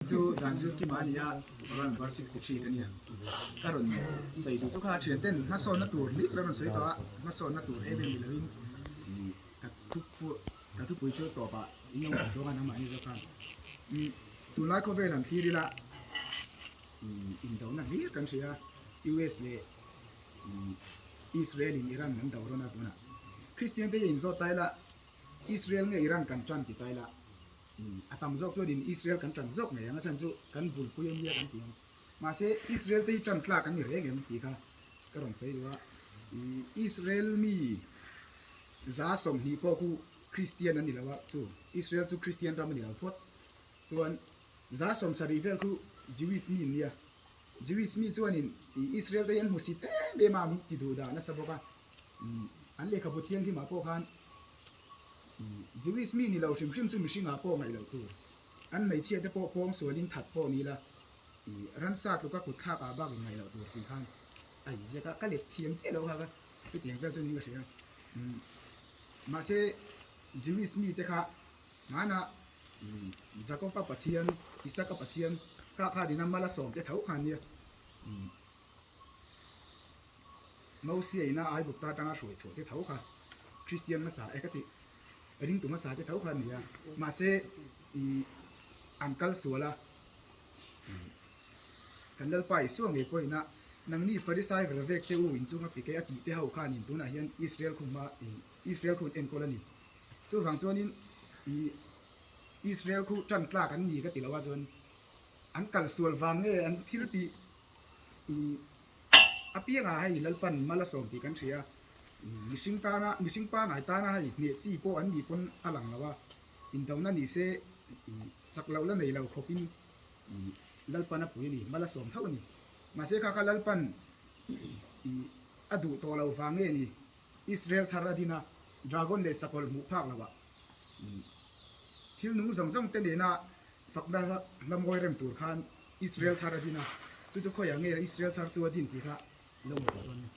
Chu dan zir kim a ni a, roll number 63 ka nia. Ka rawn sawi duh chu kha thian ten hmasawnna tur hlir a rawn sawi tawh a, hmasawnna tur em em ni lovin ka thu ka thupui chu tawpah in lo ngaih dawn a nangmahni zawk khan. Tunlai khawvel han thlir ila indona hlir kan hria a, US leh Israel in Iran an do rawn a tunah. Kristian te hi inzawt ta ila Israel nge Iran kan tan ti ta ila A tam zawk chuanin Israel kan tan zawk ngei ang a chhan chu kan bulpui a nia kan ti ang. Mahse Israel te hi tan tlak an ni reng em tih kha ka rawn sawi duh a. Israel mi 20% pawh khu Kristian an ni lo a, chu Israel chu Kristian ram a ni lo phawt. Chuan 70% vel khu Jewish mi an nia. Jewish mi chuanin Israel te hi an hmusit em em a, an ti duh dah nasa bawk a. An lehkhabu thianghlimah pawh khan Jewish mi ni lo hrim hrim chu mihringah pawh ngaih loh tur. An hmeichhia te pawh pawng sualin that pawh ni la, ransa tluka kut thlak ah bak in ngaih loh tur tih khan a inziak a, ka let thiam chiah lo kha ka chutiang vel chu niin ka hria. Mahse Jewish mi te kha hmanah Jakob-a Pathian, Isaka Pathian kha kha dina mala sawm te tho kha an nia. Mosia ina Aigupta atanga hruai chhuah te tho kha Kristian hmasa e ka tih ringtu hmasa te tho kha a ni a, mahse ih an kal sual a, kan Lalpa Isua ngei pawh ina nangni Farisai ver vek te u inchunga pike a tih te ho khanin tunah hian Israel khu hma ih Israel khu an enkawl a ni. Chuvang chuanin ih Israel khu tan tlak an ni ka ti lo a chuan an kal sual vang nge an thil tih ih A piangah hei Lalpan mal a sawm tih kan hria. Mihring tana, mihring pangai tana hei hneh chi pawh an nih pawn a lang lo a, indona ni se chak loh la nei lo khawpin Lalpan a pui a ni, mal a sawm tho a ni. Mahse kha kha Lalpan a duh tawh lo vang nge ni, Israel thar a din a, dragon leh sakawlh hmuh phak loh ah thil nung zawng zawng te nena fakna hla mawi rem tur khan Israel thar a din a, chu chu khawiah nge Israel thar chu a din tih kha lo ngaihtuah dawn a ni.